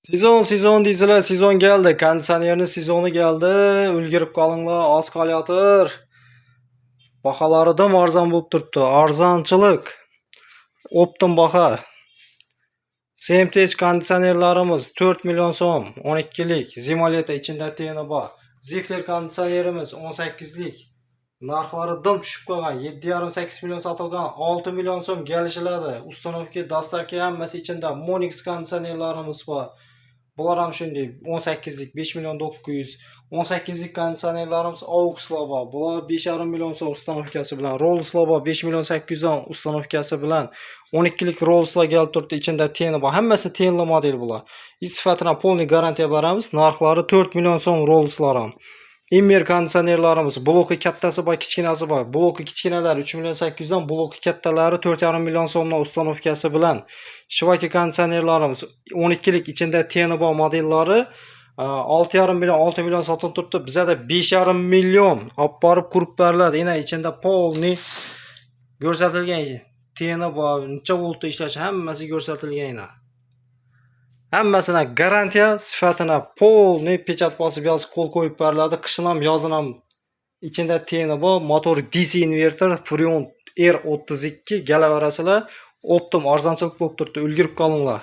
Sezon, sezon deysizlar, sezon keldi. Konditsionerni sezoni keldi. Ulgurib qolinglar, oz qolyotir. Baholari dim arzon bo'lib turibdi. Arzonchilik. Оптом baho. Semtech konditsionerlarimiz 4 million so'm, 12lik, зима-лето, ichida тени bor. Zifler konditsionerimiz 18lik. Narxlari dim tushib qolgan. 7,5-8 million sotilgan, 6 million so'm kelishiladi. Установка, доставка hammasi ichida. Monix konditsionerlarimiz bor. Bular ham shunday 18lik 5 million 900. 18lik konditsionerlarimiz AUXlar bor. Bular 5,5 million so'm установка si bilan. Rollslar bor, 5 million 800 dan установка si bilan. 12lik Rollslar kelib turibdi, ichida тени bor. Hammasi тени li model bular. Ich sifatına полный garantiya beramiz. Narxlari 4 million so'm Rollslar ham. Immer konditsionerlarimiz bloki kattasi bor, kichkinasi bor. Bloki kichkinalari 3 million 800 dan, bloki kattalari 4,5 million so'mdan установка si bilan. Shvaki konditsionerlarimiz 12lik, ichida тени bor modellari 6,5 million, 6 million sotilib turibdi. Bizada 5,5 million olib borib qurib beriladi. Ina, ichida полный ko'rsatilgan, тени bor, necha voltda ishlashi hammasi ko'rsatilgan ina. Hammasına garantiya, sifatına полный pechat bosib, yozib, qo'l qo'yib beriladi. Qishin ham, yozin ham ichida тени bor, motor DC inverter, Freon R32, kelaverasizlar. Оптом arzonchilik bo'lib turibdi. Ulgurib qolinglar.